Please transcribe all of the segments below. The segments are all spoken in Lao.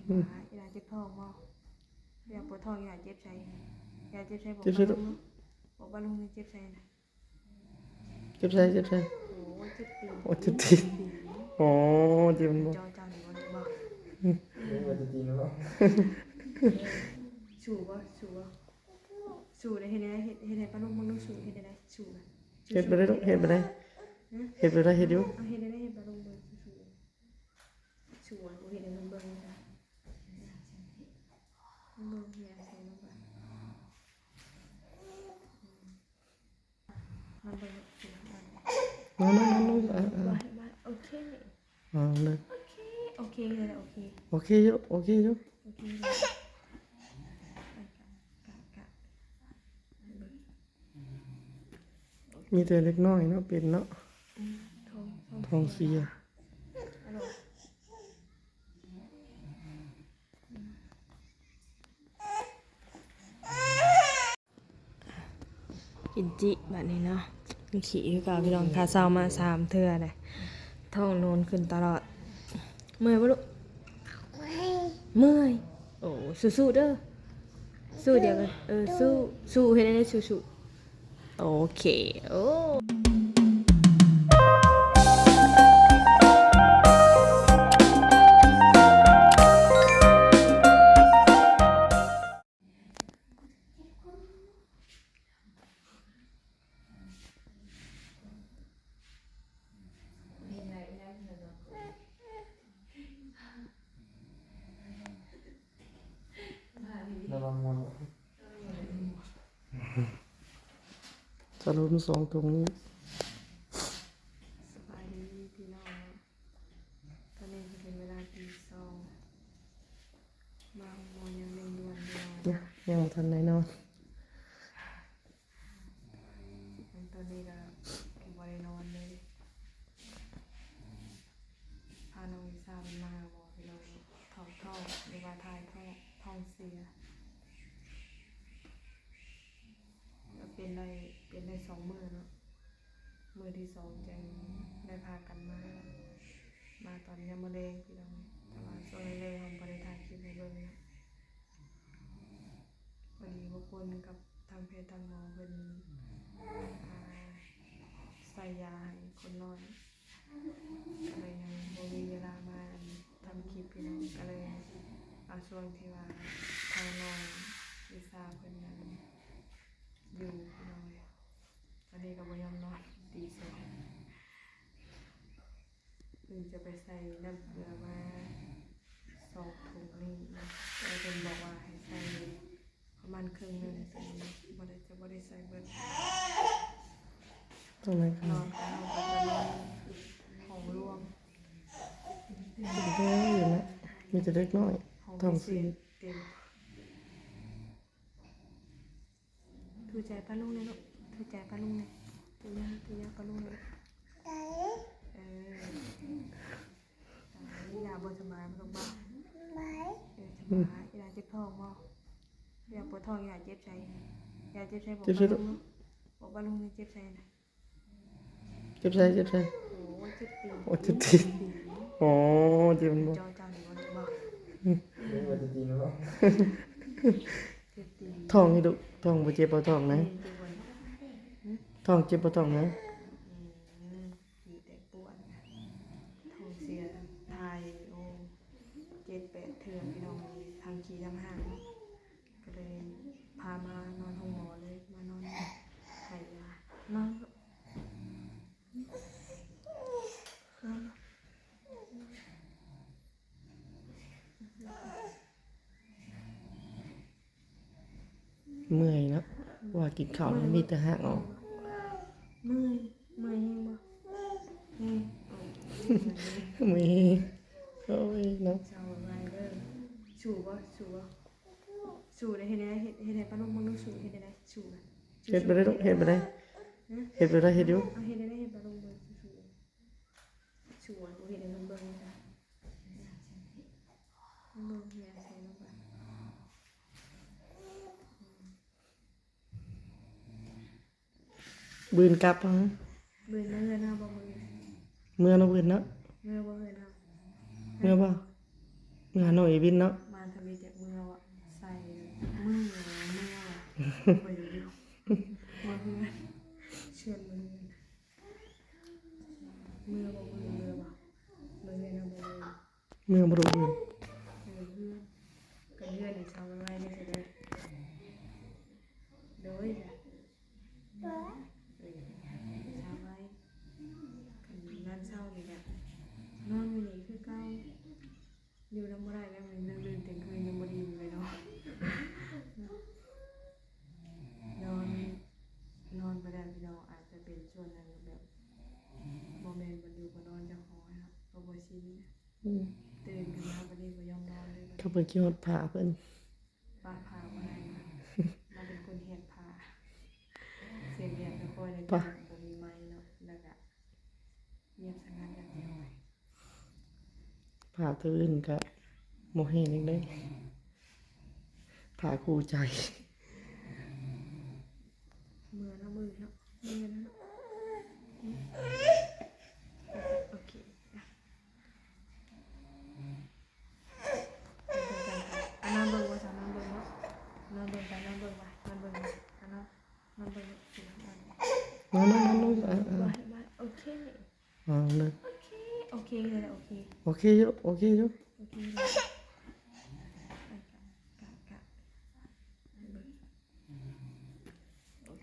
ອືມ ອີ່ຫຼ້າເຈັບທ້ອງບໍ່? ຢາກປວດທ້ອງ ອີ່ຫຼ້າເຈັບໃສ? ຢາກເຈັບໃສ ບອກປ້າລຸງເນາະ ບອກປ້າລຸງເຈັບໃສນະ. ເຈັບໃສ ເຈັບໃສ? ໂອ້ ເຈັບຕີນ ໂອ້ ເຈັບຕີນ ໂອ້ ເຈັບມັນບໍ່? ເຈົ້າ ເຈົ້ານີ້ບໍ່ ບໍ່ ອືມ ເຈັບຕີນບໍ່? ສູ້ບໍ່? ສູ້ບໍ່? ສູ້ໄດ້ ເຮັດແນວໃດ? ເຮັດ ເຮັດໃຫ້ປ້າລຸງເບິ່ງດູ ສູ້ເຮັດແນວໃດ? ສູ້ນະ ເຮັດບໍ່ໄດ້ລູກ ເຮັດບໍ່ໄດ້ ເຮັດບໍ່ໄດ້ ເຮັດຢູ່ ສູ້ ເຮັດແນວໃດໃຫ້ປ້າລຸງເບິ່ງ? ສູ້ ບໍ່ເຮັດໃຫ້ເພິ່ນເບິ່ງນະ ເບິ່ງເຮັດໃສ່ລົງໄປ ອືມ ມາເບິ່ງ ມາ ມາ ມາ ມາ ເອີ ເອີ ມາ ໂອເຄ ເອົາເລີຍ ໂອເຄ ໂອເຄເລີຍ ໂອເຄ ໂອເຄຢູ່ ໂອເຄຢູ່ ໂອເຄເລີຍ ກະ ກະ ກະ ເບິ່ງ ມີແຕ່ເດັກນ້ອຍເນາະ ເປັນເນາະ ອືມ ທ້ອງ ທ້ອງເສຍ ອາໂລ ກິນຈິບາດນີ້ເນາະ ຂີ້ຄືເກົ່າພີ່ນ້ອງ ຂ້າເຊົ້າມາສາມເທື່ອແລ້ວ ທ້ອງໂນນຂຶ້ນຕະຫຼອດ ເມື່ອຍບໍ່ລູກ? ເມື່ອຍ ເມື່ອຍ ໂອ້ ສູ້ໆເດີ ສູ້ດຽວກັນ ເອີ ສູ້ ສູ້ເຮັດແນວໃດ ສູ້ໆ ໂອເຄ ໂອ້ ລະວັງມ່ວນ ສະຫຼຸບສອງຖົງນີ້ ສະບາຍດີພີ່ນ້ອງ ຕອນນີ້ກໍເປັນເວລາຕີສອງ ມາໂຮງໝໍຢ່າງເລັ່ງດ່ວນ ພີ່ນ້ອງ ຍັງບໍ່ທັນໄດ້ນອນ ຕອນນີ້ກໍບໍ່ໄດ້ນອນເລີຍ ພານ້ອງລິຊາເພິ່ນມາຫາໝໍ ພີ່ນ້ອງ ຖອກທ້ອງ ຫຼືວ່າຖ່າຍທ້ອງ ທ້ອງເສຍ ກໍເປັນໄດ້ ເປັນໄດ້ສອງມື້ເນາະ ມື້ທີສອງຈັ່ງໄດ້ພາກັນມາ ມາຕອນຍາມມື້ແລງ ພີ່ນ້ອງ ແຕ່ວ່າຊ່ວງແລງໆ ເຮົາບໍ່ໄດ້ຖ່າຍຄລິບໃຫ້ເບິ່ງເນາະ ພໍດີບໍ່ຄົນກັບທາງແພດທາງໝໍເພິ່ນ ອ່າ ໃສ່ຢາໃຫ້ຄົນນ້ອຍ ກໍເລີຍຍັງບໍ່ມີເວລາມາທຳຄລິບພີ່ນ້ອງ ກໍເລີຍເອົາຊ່ວງທີ່ວ່າທາງນ້ອງລິຊາເພິ່ນນັ້ນຢູ່ພີ່ນ້ອງ ຕອນນີ້ກໍບໍ່ຍອມນອນ ຕີສອງ ເພິ່ນຈະໄປໃສ່ນ້ຳເກືອມາສອງຖົງນີ້ນະ ແຕ່ເພິ່ນບອກວ່າໃຫ້ໃສ່ປະມານເຄິ່ງໜຶ່ງ ບໍ່ໄດ້ ຈະບໍ່ໄດ້ໃສ່ເບິດ ຕອນນັ້ນກໍນອນ ນອນຫ້ອງລວມ ເປັນແທ້ຢູ່ນະ ມີແຕ່ເດັກນ້ອຍ ຫ້ອງພິເສດ ທ້ອງເສຍເຕັມ. ຖືໃຈປ້າລຸງແດ່ລູກ ຖືໃຈປ້າລຸງແດ່ ຖືຍາ ຖືຍາປ້າລຸງແດ່ລູກ ເອີ ອີ່ຫຼ້າບໍ່ສະບາຍບໍ່ລູກບໍ່? ສະບາຍ ເອີ ສະບາຍ ອີ່ຫຼ້າເຈັບທ້ອງບໍ່? ອີ່ຫຼ້າປວດທ້ອງ ອີ່ຫຼ້າເຈັບໃສ? ອີ່ຫຼ້າເຈັບໃສ ບອກປ້າລຸງເນາະ ບອກປ້າລຸງເຈັບໃສນະ. ເຈັບໃສ ເຈັບໃສ? ໂອ້ ເຈັບຕີນ ໂອ້ ເຈັບຕີນ ໂອ້ ເຈັບມັນບໍ່? ເຈົ້າ ເຈົ້ານີ້ບໍ່ ບໍ່ ອືມ ເຈັບຕີນບໍ່? ເຈັບຕີນ ທ້ອງນີ້ລູກ ທ້ອງບໍ່ເຈັບບໍ່ທ້ອງນະ? ອືມ ເຈັບບໍ່? ຫື? ທ້ອງເຈັບບໍ່ທ້ອງນະ? ອືມ ມີແຕ່ປວດ ທ້ອງເສຍຖ່າຍ ໂອ້ ເຈັດແປດເທື່ອ ພີ່ນ້ອງເອີຍ ທັງຂີ້ທັງຫາກເນາະ ກໍເລີຍພາມານອນໂຮງໝໍເລີຍ ມານອນໃຫ້ຢາ ນອນ ເມື່ອຍເນາະ ວ່າກິນເຂົ້າແລ້ວມີແຕ່ຫາກອອກ ເມື່ອຍ ເມື່ອຍແຮງບໍ່? ແຮງ ເມື່ອຍແຮງ ໂອ້ຍເນາະ ເຊົາໄວເດີ ສູ້ບໍ່? ສູ້ບໍ່? ສູ້ໄດ້ ເຮັດແນວໃດ ເຮັດ ເຮັດໃຫ້ປ້າລຸງເບິ່ງດູ ສູ້ເຮັດແນວໃດ? ສູ້ນະ ເຮັດບໍ່ໄດ້ລູກ ເຮັດບໍ່ໄດ້ ຫື? ເຮັດບໍ່ໄດ້ ເຮັດຢູ່ ເອົາ ເຮັດແນວໃດໃຫ້ປ້າລຸງເບິ່ງ ສູ້ ສູ້ ບໍ່ເຮັດໃຫ້ເພິ່ນເບິ່ງຊະ ເບິ່ງເຮັດໃສ່ລົງໄປ ບືນກັບຫະ? ບືນເມືອເນາະ ບໍ່ບືນ ເມືອເນາະ ບືນເນາະ ເມືອບໍ່ ບືນເນາະ ເມືອບໍ່? ຫານ້ອງເອວິນເນາະ ມາທຳອິດຢາກເມືອວະ ໃສ່ເມືອ ເມືອ ບໍ່ຢາກຢູ່ ເມືອເຮືອນ ເຊີນເມືອເຮືອນ ເມືອບໍ່ ເມືອ ເມືອບໍ່ ເມືອເຮືອນເຮົາບໍ່ ເມືອບໍ່ ເມືອເຮືອນ ເມືອເຮືອນ ກັນເຮືອນໃຫ້ເຊົາໄວໆເດີ ເດີ ໂດຍ ເອີ ເຊົາໄວ ຄັນງານເຊົ້ານີ້ກະນອນຢູ່ນີ້ຄືເກົ່າ ຢູ່ນຳບໍ່ໄດ້ແລ້ວ ມື້ໜຶ່ງຕື່ນຕຽງຄືນຍັງບໍ່ໄດ້ຢູ່ເລີຍເນາະ ນອນ ນອນບໍ່ໄດ້ພີ່ນ້ອງ ອາດຈະເປັນສ່ວນນັ້ນແບບ ບໍ່ແມ່ນບໍ່ຢູ່ບໍ່ນອນເຈົ້າຂອງເນາະ ກໍບໍ່ຊິນ ອືມ ຕື່ນຂຶ້ນມາບັດນີ້ບໍ່ຍອມນອນເລີຍ ກໍບໍ່ຄິດຮອດຜ້າເພິ່ນ ປະຜ້າບໍ່ໄດ້ ມາເປັນຄົນແຫກຜ້າ ສຽງແຫກແຕ່ຄ່ອຍນີ້ ປະ ບໍ່ມີໄມເນາະ ແລ້ວກະງຽບສະຫງັດຢ່າງດຽວ ຜ້າໂຕອື່ນກະບໍ່ແຫ້ງອີກເດ້ ຜ້າຄູ່ໃຈ ເມືອນຳເອີຍເນາະ ເມືອນຳເນາະ ໂອເຄ ອາ ນອນເບິ່ງວ່າຊັ້ນ ນອນເບິ່ງເນາະ ນອນເບິ່ງໄປ ນອນເບິ່ງວ່າ ນອນເບິ່ງວ່າ ອາ ນອນ ນອນເບິ່ງ ນອນ ນອນ ນອນ ເອີ ເອີ ໂອເຄ ນອນເລີຍ ໂອເຄ ໂອເຄເລີຍ ໂອເຄ ໂອເຄຢູ່ ໂອເຄຢູ່ ໂອເຄເລີຍ ໄປກະ ກະ ກະ ໄປເບິ່ງ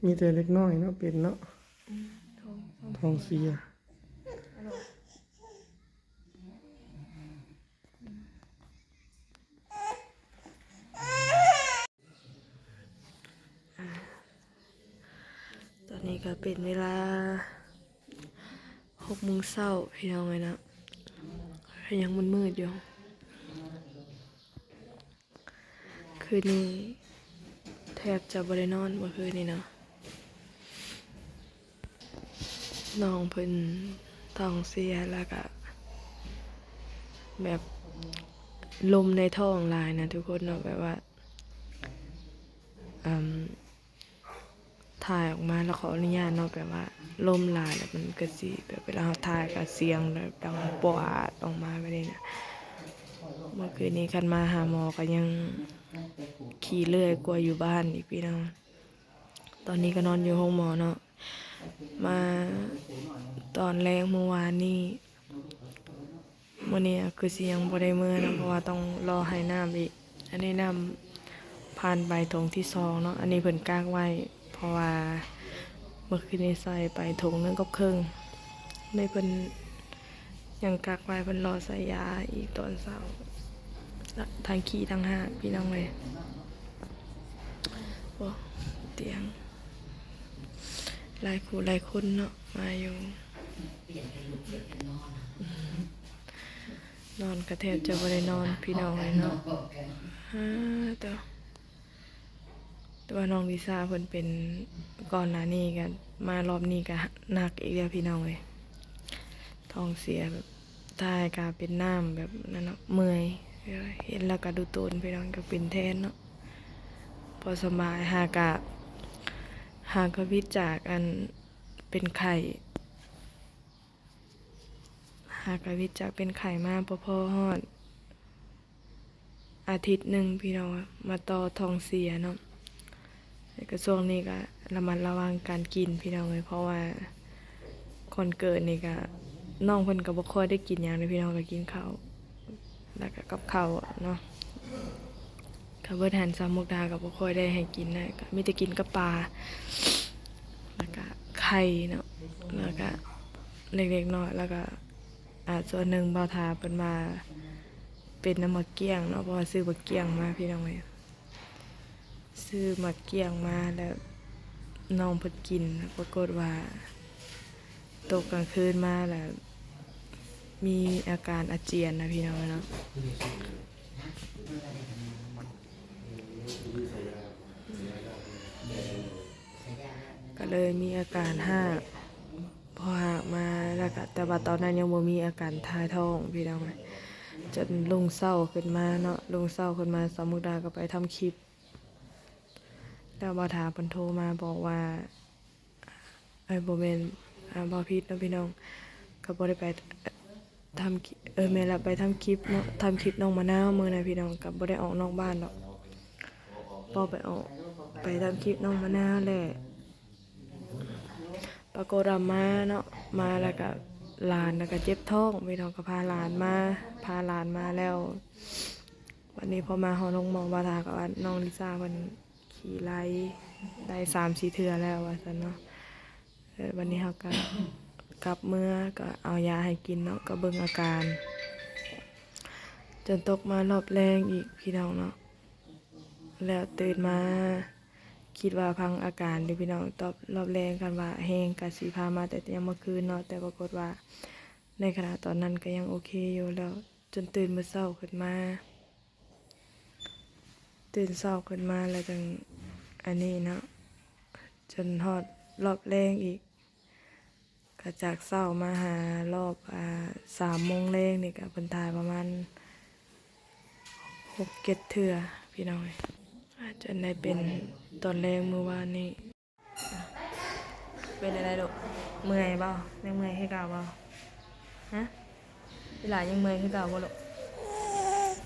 ມີແຕ່ເດັກນ້ອຍເນາະ ເປັນເນາະ ອືມ ທ້ອງ ທ້ອງເສຍ ອາ ຕອນນີ້ກໍເປັນເວລາຫົກໂມງເຊົ້າ ພີ່ນ້ອງເອີຍເນາະ ກໍຍັງມືດໆຢູ່. ຄືນນີ້ແທບຈະບໍ່ໄດ້ນອນເມື່ອຄືນນີ້ເນາະ ນ້ອງເພິ່ນທ້ອງເສຍ ແລ້ວກະແບບລົມໃນທ້ອງຫຼາຍນະທຸກຄົນເນາະ ແບບວ່າ ອາ ຖ່າຍອອກມາແລ້ວ ຂໍອະນຸຍາດເນາະ ແບບວ່າລົມຫຼາຍແລ້ວມັນກະຊິແບບ ເວລາເຮົາຖ່າຍກະສຽງແບບດັງປວາດອອກມາແບບນີ້ນະ. ເມື່ອຄືນນີ້ຄັນມາຫາໝໍກະຍັງຂີ້ເລື່ອຍກວ່າຢູ່ບ້ານອີກພີ່ນ້ອງ. ຕອນນີ້ກະນອນຢູ່ໂຮງໝໍເນາະ ມາຕອນແລງມື້ວານນີ້. ມື້ນີ້ຄືຊິຍັງບໍ່ໄດ້ເມືອເນາະ ເພາະວ່າຕ້ອງລໍໃຫ້ນ້ຳອີກ. ອັນນີ້ນ້ຳຜ່ານໄປຖົງທີສອງເນາະ ອັນນີ້ເພິ່ນກັກໄວ້ ເພາະວ່າເມື່ອຄືນນີ້ໃສ່ໄປຖົງໜຶ່ງກັບເຄິ່ງ ນີ້ເພິ່ນຍັງກັກໄວ້ ເພິ່ນລໍໃສ່ຢາອີກຕອນເຊົ້າ. ທັງຂີ້ທັງຮາກພີ່ນ້ອງເອີຍ. ໂອ້ ຕຽງ ຫຼາຍຄູ່ຫຼາຍຄົນເນາະ ມາຢູ່ ນອນກະແທບຈະບໍ່ໄດ້ນອນພີ່ນ້ອງເອີຍເນາະ. ອາ ແຕ່ ແຕ່ວ່ານ້ອງລິຊາເພິ່ນເປັນກ່ອນໜ້ານີ້ກະ ມາລອບນີ້ກະໜັກອີກແລ້ວພີ່ນ້ອງເອີຍ. ທ້ອງເສຍແບບ ຖ່າຍກະເປັນນ້ຳແບບນັ້ນເນາະ ເມື່ອຍ ເຫັນແລ້ວກະດູຕົນພີ່ນ້ອງ ກະເປັນແທນເນາະ. ພໍສະບາຍ ຫາກະ ຫາກະວິດຈາກອັນເປັນໄຂ້ ຫາກະວິດຈາກເປັນໄຂ້ມາບໍ່ພໍຮອດອາທິດໜຶ່ງພີ່ນ້ອງ ມາຕໍ່ທ້ອງເສຍເນາະ. ແລ້ວກະຊ່ວງນີ້ກະລະມັດລະວັງການກິນພີ່ນ້ອງເອີຍ ເພາະວ່າກ່ອນເກີດນີ້ກະ ນ້ອງເພິ່ນກະບໍ່ຄ່ອຍໄດ້ກິນຫຍັງເດ້ພີ່ນ້ອງ ກະກິນເຂົ້າ ແລ້ວກະກັບເຂົ້າເນາະ. ກະເບິດຫັ້ນ ສາວມຸກດາກະບໍ່ຄ່ອຍໄດ້ໃຫ້ກິນນະ ກະມີແຕ່ກິນກັບປາ ແລ້ວກະໄຂ່ເນາະ ແລ້ວກະເລັກໆນ້ອຍໆ ແລ້ວກະ ອາ ສ່ວນໜຶ່ງບ່າວທາເພິ່ນວ່າເປັນນຳໝາກກ້ຽງເນາະ ເພາະວ່າຊື້ໝາກກ້ຽງມາພີ່ນ້ອງເອີຍ. ຊື້ໝາກກ້ຽງມາແລ້ວນ້ອງເພິ່ນກິນ ປາກົດວ່າຕົກກາງຄືນມາແລ້ວມີອາການອາຈຽນນະພີ່ນ້ອງເນາະ. ກະເລີຍມີອາການຮາກ ພໍຮາກມາແລ້ວກະ ແຕ່ວ່າຕອນນັ້ນຍັງບໍ່ມີອາການຖ່າຍທ້ອງພີ່ນ້ອງ. ຈົນລຸງເຊົ້າຂຶ້ນມາເນາະ ລຸງເຊົ້າຂຶ້ນມາ ສາວມຸກດາກະໄປທຳຄລິບ ແລ້ວບ່າວທາເພິ່ນໂທມາບອກວ່າ ເອີ ບໍ່ແມ່ນ ອາ ເວົ້າຜິດເນາະພີ່ນ້ອງ ກະບໍ່ໄດ້ໄປ ທຳ ເອີ ແມ່ນລະ ໄປທຳຄລິບເນາະ ທຳຄລິບນ້ອງມະນາວມື້ນັ້ນພີ່ນ້ອງ ກໍບໍ່ໄດ້ອອກນອກບ້ານດອກ ພໍໄປອອກ ໄປທຳຄລິບນ້ອງມະນາວແຫຼະ ປາກົດວ່າມາເນາະ ມາແລ້ວກໍຫຼານ ແລ້ວກໍເຈັບທ້ອງ ພີ່ນ້ອງກໍພາຫຼານມາ ພາຫຼານມາແລ້ວ ບັດນີ້ພໍມາຮອດໂຮງໝໍ ບ່າວຖາກໍວ່ານ້ອງລິຊາເພິ່ນ ຂີ້ໄຫຼໄດ້ສາມສີ່ເທື່ອແລ້ວວ່າຊັ້ນເນາະ ແລ້ວບັດນີ້ເຮົາກໍກັບເມືອ ກໍເອົາຢາໃຫ້ກິນເນາະ ກໍເບິ່ງອາການ ຈົນຕົກມາລອບແລງອີກພີ່ນ້ອງເນາະ ແລ້ວຕື່ນມາຄິດວ່າພັງອາການຢູ່ພີ່ນ້ອງ ຕອບລອບແລງ ຄັນວ່າແຮງກໍຊິພາມາແຕ່ຍາມມື້ຄືນເນາະ ແຕ່ປາກົດວ່າໃນຂະນະຕອນນັ້ນກໍຍັງໂອເຄຢູ່ ແລ້ວຈົນຕື່ນມື້ເຊົ້າຂຶ້ນມາ ຕື່ນເຊົ້າຂຶ້ນມາແລ້ວຈັ່ງອັນນີ້ເນາະ ຈົນຮອດລອບແລງອີກ ກໍຈາກເຊົ້າມາຫາລອບ ອ່າ ສາມໂມງແລງນີ້ ກໍເພິ່ນຖ່າຍປະມານຫົກເຈັດເທື່ອພີ່ນ້ອງເອີຍ ຈົນໄດ້ເປັນຕອນແລງມື້ວານນີ້. ເປັນແນວໃດລູກ? ເມື່ອຍບໍ່? ຍັງເມື່ອຍຄືເກົ່າບໍ່? ຮະ? ອີຫຼ້າຍັງເມື່ອຍຄືເກົ່າບໍ່ລູກ?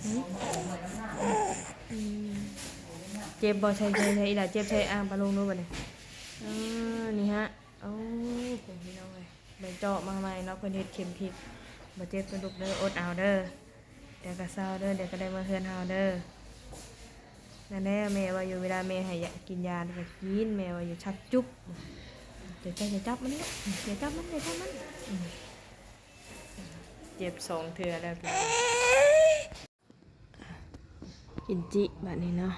ຫື? ອືມ ເຈັບບໍ່? ໃສ່ ໃສ່ ໃສ່ ອີຫຼ້າເຈັບ ໃສ່ ອ້າປາລຸງດູບັດນີ້ ເອີ ນີ້ຮະ ໂອ້ ເປັນພີ່ນ້ອງເອີຍ ໄປເຈາະມາໃໝ່ເນາະ ເພິ່ນເຮັດເຂັມພິກ ບໍ່ເຈັບເດີລູກເດີ ອົດເອົາເດີ ດຽວກໍເຊົາເດີ ດຽວກໍໄດ້ມາເຮືອນເຮົາເດີ. ນັ້ນແຫຼະ ແມ່ວ່າຢູ່ ເວລາແມ່ໃຫ້ຢາ ກິນຢາກໍກິນ ແມ່ວ່າຢ່າຊັກຈຸບ ຢ່າ ຢ່າຈັບມັນ ຢ່າຈັບມັນ ຢ່າຈັບມັນ ອືມ ເຈັບສອງເທື່ອແລ້ວ ກິນຈິບາດນີ້ເນາະ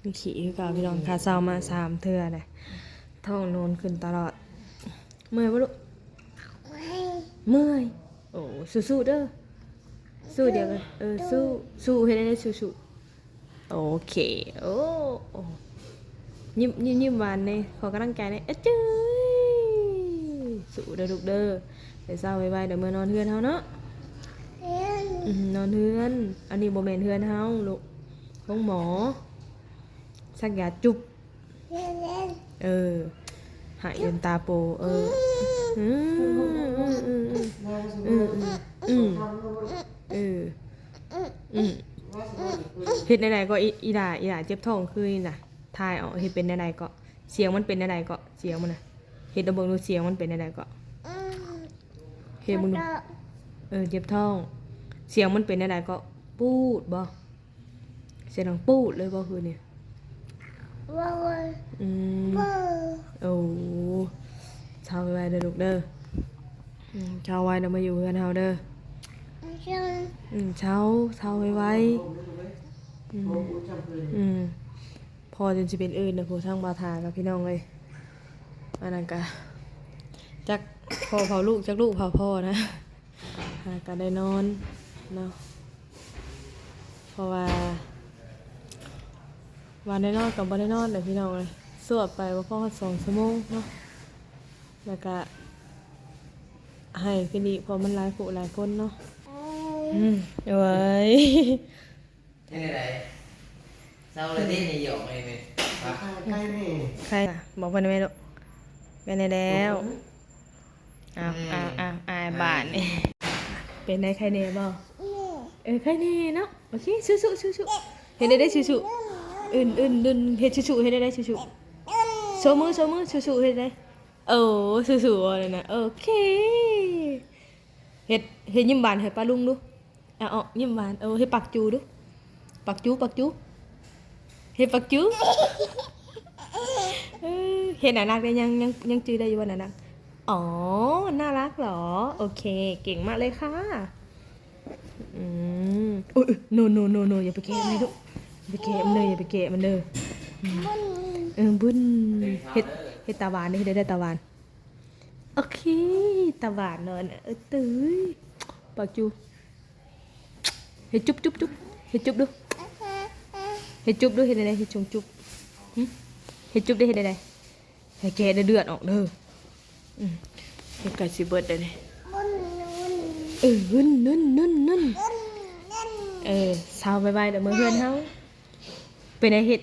ຂີ້ຄືເກົ່າພີ່ນ້ອງ ຂ້າເຊົ້າມາສາມເທື່ອແລ້ວ ທ້ອງໂນນຂຶ້ນຕະຫຼອດ. ເມື່ອຍບໍ່ລູກ? ເມື່ອຍ ໂອ້ ສູ້ໆເດີ ສູ້ດຽວກັນ ເອີ ສູ້ ສູ້ ເຮັດແນວໃດ ສູ້ໆ ໂອເຄ ໂອ້ ໂອ້ ຍິ້ມ ຍິ້ມ ຍິ້ມຫວານແດ່ ຂໍກຳລັງໃຈແດ່ ອະຈື່ຍ ສູ້ເດີລູກເດີ ໄປເຊົ້າໄວໆ ດຽວເມືອນອນເຮືອນເຮົາເນາະ ອືມ ນອນເຮືອນ ອັນນີ້ບໍ່ແມ່ນເຮືອນເຮົາລູກ ໂຮງໝໍ ສັກຢາຈຸບ ເອີ ຫາຍຈົນຕາໂປ ເອີ ອືມ ອືມ ເອີ ເຮັດແນວໃດກໍ ອີ ອີຫຼ້າ ອີຫຼ້າເຈັບທ້ອງຄືນີ້ນະ ຖ່າຍອອກ ເຮັດເປັນແນວໃດເກາະ ສຽງມັນເປັນແນວໃດເກາະ ສຽງມັນນະ ເຮັດໃຫ້ເບິ່ງດູ ສຽງມັນເປັນແນວໃດເກາະ ເຮັດເບິ່ງດູ ເອີ ເຈັບທ້ອງ ສຽງມັນເປັນແນວໃດເກາະ ປູດບໍ່? ສຽງດັງປູດເລີຍບໍ່ຄືນີ້? ບໍ່ເລີຍ ອືມ ບໍ່ ໂອ້ ເຊົາໄວໆເດີລູກເດີ ອືມ ເຊົາໄວແລ້ວມາຢູ່ເຮືອນເຮົາເດີ ເຊົາ ອືມ ເຊົາ ເຊົາໄວໆ ອືມ ອືມ ພໍຈົນຊິເປັນອື່ນນະ ຜູ້ທັງບ່າວຖາກັບພີ່ນ້ອງເອີຍ ອັນນັ້ນກະ ຈັກພໍ່ເຝົ້າລູກ ຈັກລູກເຝົ້າພໍ່ນະ. ຫາກໍໄດ້ນອນເນາະ ເພາະວ່າ ວ່າໄດ້ນອນກໍບໍ່ໄດ້ນອນແຫຼະພີ່ນ້ອງເອີຍ ສວບໄປບໍ່ພໍຮອດສອງຊົ່ວໂມງເນາະ ແລ້ວກະໄຫ້ຂຶ້ນອີກ ເພາະມັນຫຼາຍຜູ້ຫຼາຍຄົນເນາະ ອືມ ໂອ້ຍ. ເຮັດແນວໃດ? ເຊົາແລ້ວຕິ ນີ້ຢອກນີ້ ໄຄແດ່ ໄຄ ບອກເພິ່ນແມ່ລູກ ເປັນແນວໃດແລ້ວ? ອ້າວ ອືມ ອ້າວ ອ້າວ ອ້າຍ ບາດນີ້ ເປັນໃດ ໄຄແດ່ບໍ່? ເອີ ໄຄແດ່ເນາະ ໂອເຄ ສູ້ໆ ສູ້ໆ ເຮັດແນວໃດ ສູ້ໆ ອຶນ ອຶນ ອຶນ ເຮັດສູ້ໆ ເຮັດແນວໃດ ສູ້ໆ ໂຊມື ໂຊມື ສູ້ໆ ເຮັດໃດ ໂອ້ ສູ້ໆ ເວົ້ານັ້ນນະ ໂອເຄ ເຮັດ ເຮັດຍິ້ມຫວານໃຫ້ປ້າລຸງດູ. ອາ ເອົາ ຍິ້ມຫວານ ເອີ ເຮັດປາກຈູດູ ປາກຈູ ປາກຈູ ເຮັດປາກຈູ ເອີ ເຮັດໜ້າຮັກໄດ້ ຍັງ ຍັງ ຍັງຈື່ໄດ້ຢູ່ບໍ່ໜ້າຮັກ? ອໍ ໜ້າຮັກເຫລອ? ໂອເຄ ເກັ່ງມາກເລີຍຄ່ະ ອືມ ໂອ້ຍ ໂນ ໂນ ໂນ ໂນ ຢ່າໄປແກະມັນເລີຍລູກ ຢ່າໄປແກະມັນເລີຍ ຢ່າໄປແກະມັນເດີ ອືມ ເອີ ບຶ້ນ ເຮັດ ເຮັດຕາຫວານເດີ ເຮັດໄດ້ຕາຫວານ. ໂອເຄ ຕາຫວານເນາະ ເອີ ເຕີຍ ປາກຈູ ເຮັດຈຸບຈຸບຈຸບ ເຮັດຈຸບດູ ເຮັດຈຸບດູ ເຮັດແນວໃດ ເຮັດຊົງຈຸບ ຫຶ ເຮັດຈຸບໄດ້ ເຮັດແນວໃດ ໃຫ້ແກະເດີ ເລືອດອອກເດີ ອືມ ໃກ້ຊິເບິດແລ້ວນີ້ ເອີ ວຶ້ນ ວຶ້ນ ວຶ້ນ ວຶ້ນ ເອີ ເຊົາໄວໆ ດຽວເມືອເຮືອນເຮົາ ເປັນໃດ ເຮັດ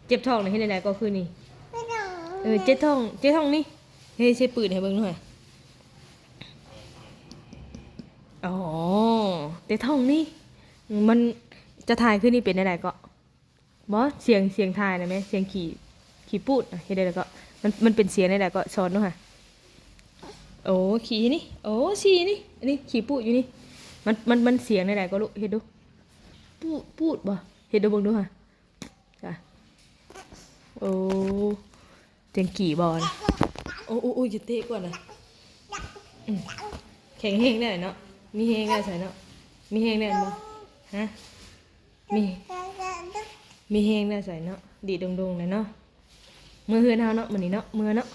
ເຈັບທ້ອງນີ້ ເຮັດແນວໃດກໍຄືນີ້ ເອີ ເຈັບທ້ອງ ເຈັບທ້ອງນີ້ ເຮັດໃສ່ປືນໃຫ້ເບິ່ງໜ່ອຍ ອໍ ແຕ່ທ້ອງນີ້ ມັນ ຈະຖ່າຍຄືນີ້ເປັນແນວໃດເກາະ? ບໍ່ ສຽງ ສຽງຖ່າຍນະແມ່ ສຽງຂີ້ ຂີ້ປູດ ອະ ເຮັດແນວໃດເກາະ? ມັນ ມັນເປັນສຽງແນວໃດເກາະ? ສອນດູຫາ. ໂອ້ ຂີ້ນີ້ ໂອ້ ສີນີ້ ອັນນີ້ຂີ້ປູດຢູ່ນີ້ ມັນ ມັນ ມັນສຽງແນວໃດເກາະລູກ? ເຮັດດູ ປູດ ປູດບໍ່? ເຮັດດູເບິ່ງດູຫາ. ຈ້ະ ໂອ້ ຈັງກີ່ບໍ່ນະ? ໂອ້ ໂອ້ ໂອ້ ຢ່າເຕະກ່ອນນະ. ອືມ ແຂງແຮງແດ່ເນາະ ມີແຮງແດ່ໃສເນາະ ມີແຮງແດ່ບໍ່? ຮະ ມີ ມີແຮງແດ່ໃສເນາະ ດີດດົງໆແດ່ເນາະ. ເມືອເຮືອນເຮົາເນາະ ມື້ນີ້ເນາະ ເມືອເນາະ.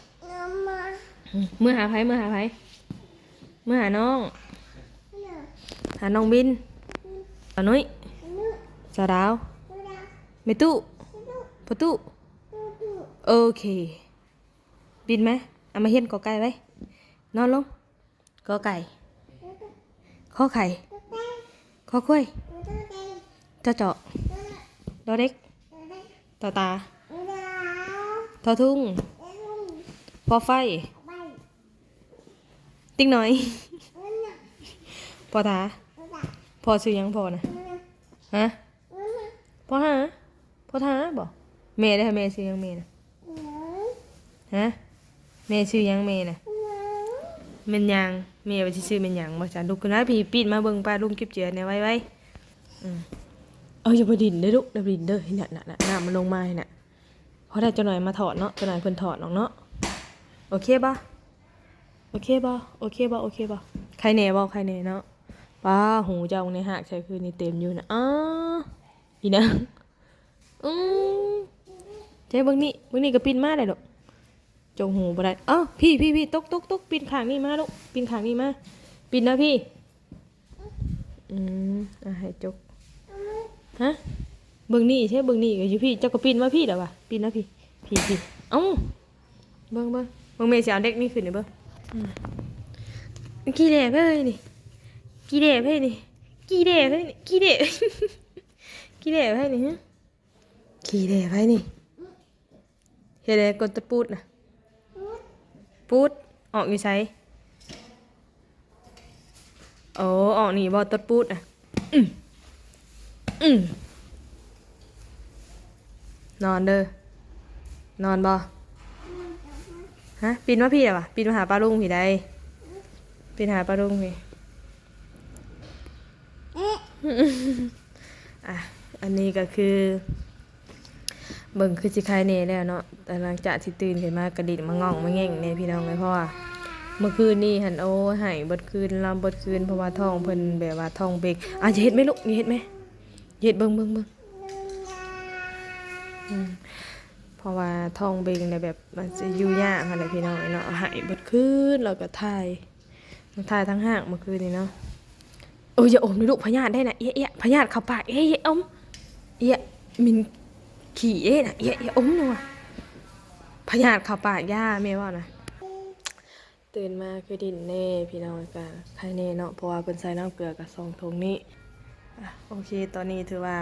ອືມ ເມືອຫາໃຜ? ເມືອຫາໃຜ? ເມືອຫານ້ອງ ຫານ້ອງບິນ ສາວນຸ້ຍ ສາວດາວ ແມ່ຕູ້ ພໍ່ຕູ້. ໂອເຄ ບິນມາ ເອົາມາຮຽນ ກ ໄກ່ໄວ້ ນອນລົງ. ກ ໄກ່ ຂໍໄຂ່ ຂໍຄວາຍ ຈ ຈອກ ດ ເດັກ ຕ ຕາ ທໍ ທຸງ ພໍໄຟ ຕິກໜ້ອຍ ພໍ ຖາ. ພໍ່ຊື່ຫຍັງ ພໍ່ນະ? ຮະ? ພໍ ຫາ ພໍ ຖາ ບໍ? ແມ່ເດ້ ແມ່ຊື່ຫຍັງແມ່ນະ? ຮະ? ແມ່ຊື່ຫຍັງແມ່ນະ? ແມ່ນຫຍັງ? ແມ່ວ່າຊິຊື່ແມ່ນຫຍັງບໍ? ຊັ້ນລຸກຂຶ້ນມາ ພີ່ ປີນມາເບິ່ງປ້າລຸງເກັບເຈືອແດ່ ໄວໆ. ອືມ ເອີ ຢ່າໄປດິນເດີລູກ ຢ່າໄປດິນເດີ. ເຫັນນະ ນະ ນະ ນ້ຳມັນລົງມາຫັ້ນນະ. ພໍໄດ້ ຈັກໜ້ອຍມາຖອດເນາະ ຈັກໜ້ອຍເພິ່ນຖອດອອກເນາະ. ໂອເຄບໍ່? ໂອເຄບໍ່? ໂອເຄບໍ່? ໂອເຄບໍ່? ໄຄແດ່ບໍ່? ໄຄແດ່ເນາະ. ປ້າ ຫູເຈົ້າໃນຮາກໃສ່ຄືນນີ້ເຕັມຢູ່ນະ. ອ້າ ອີນາງ ອືມ ໃຈເບິ່ງນີ້ ເບິ່ງນີ້ກໍປິ່ນມາໄດ້ດອກ. ຈົກຫູບໍ່ໄດ້. ເອົ້າ ພີ້ ພີ້ ພີ້ ຕົກ ຕົກ ຕົກ ປິ່ນຂ້າງນີ້ມາລູກ ປິ່ນຂ້າງນີ້ມາ ປິ່ນນະພີ້. ອືມ ອ່ະ ໃຫ້ຈົກ. ຮະ? ເບິ່ງນີ້ເຊ ເບິ່ງນີ້ກໍຢູ່ພີ້ ເຈົ້າກໍປິ່ນມາພີ້ແລ້ວວະ ປິ່ນມາພີ້ ພີ້ ພີ້. ເອົ້າ ເບິ່ງ ເບິ່ງ ເບິ່ງ ແມ່ຊິເອົາເດັກນີ້ຂຶ້ນໃຫ້ເບິ່ງ. ອືມ ຂີ້ແຫຼບເອີຍນີ້ ຂີ້ແຫຼບເອີຍນີ້ ຂີ້ແຫຼບເອີຍນີ້ ຂີ້ແຫຼບ ຂີ້ແຫຼບເອີຍນີ້ ຮະ? ຂີ້ແຫຼບເອີຍນີ້. ເຮັດໃດກົດຕະປູດນະ? ປູດ ອອກຢູ່ໃສ? ໂອ້ ອອກນີ້ບໍ່ ຕົດປູດນະ? ອືມ ອືມ ນອນເດີ ນອນບໍ່? ຮະ? ປິ່ນມາພີ້ແລ້ວວະ ປິ່ນມາຫາປ້າລຸງພີ້ໃດ໋ ປິ່ນຫາປ້າລຸງພີ້. ອ່ະ ອັນນີ້ກໍຄື ເບິ່ງຄືຊິໄຄແດ່ແລ້ວເນາະ ແຕ່ຫຼັງຈາກທີ່ຕື່ນຂຶ້ນມາກະດິ້ນມາງອງມາແງງແດ່ພີ່ນ້ອງເອີຍ ເພາະວ່າມື້ຄືນນີ້ຫັ້ນ ໂອ້ຍ ໄຫ້ເບິດຄືນ ລຳເບິດຄືນ ເພາະວ່າທ້ອງເພິ່ນແບບວ່າທ້ອງເບັງ. ອ່ະ ຢ່າເຮັດແມ່ລູກ ຢ່າເຮັດແມ່ ເຮັດເບິ່ງ ເບິ່ງ ເບິ່ງ ອືມ ເພາະວ່າທ້ອງເບັງແລ້ວແບບມັນຊິຢູ່ຍາກຫັ້ນແຫຼະພີ່ນ້ອງເອີຍເນາະ ໄຫ້ເບິດຄືນ ແລ້ວກໍຖ່າຍ ຖ່າຍທັງຮາກມື້ຄືນນີ້ເນາະ. ເອີ ຢ່າອົມເດີລູກ ພະຍາດໄດ້ນະ ເອະ ເອະ ພະຍາດເຂົ້າປາກ ເອະ ເອະ ອົມ ເອະ ໝິ່ນຂີ້ເອະນະ ເອະ ເອະ ອົມນະ ພະຍາດເຂົ້າປາກ ຢ່າ ແມ່ເວົ້ານະ. ຕື່ນມາຄືດິ້ນແດ່ພີ່ນ້ອງ ກະໄຄແດ່ເນາະ ເພາະວ່າເພິ່ນໃສ່ນ້ຳເກືອກະສອງຖົງນີ້. ອ່ະ ໂອເຄ ຕອນນີ້ຖືວ່າ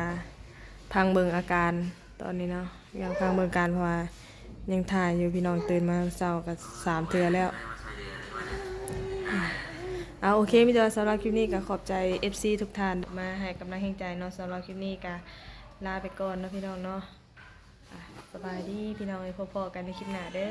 ພັງເບິ່ງອາການຕອນນີ້ເນາະ ຍັງພັງເບິ່ງອາການ ເພາະວ່າຍັງຖ່າຍຢູ່ພີ່ນ້ອງ ຕື່ນມາເຊົ້າກະສາມເທື່ອແລ້ວ. ອ່າ ໂອເຄ ມີແຕ່ວ່າສຳລັບຄລິບນີ້ກະຂອບໃຈເອັຟຊີທຸກທ່ານມາໃຫ້ກຳລັງແຮງໃຈເນາະ. ສຳລັບຄລິບນີ້ກະລາໄປກ່ອນເນາະພີ່ນ້ອງເນາະ. ອ່າ ສະບາຍດີພີ່ນ້ອງເອີຍ ພົບພໍ້ກັນໃນຄລິບໜ້າເດີ.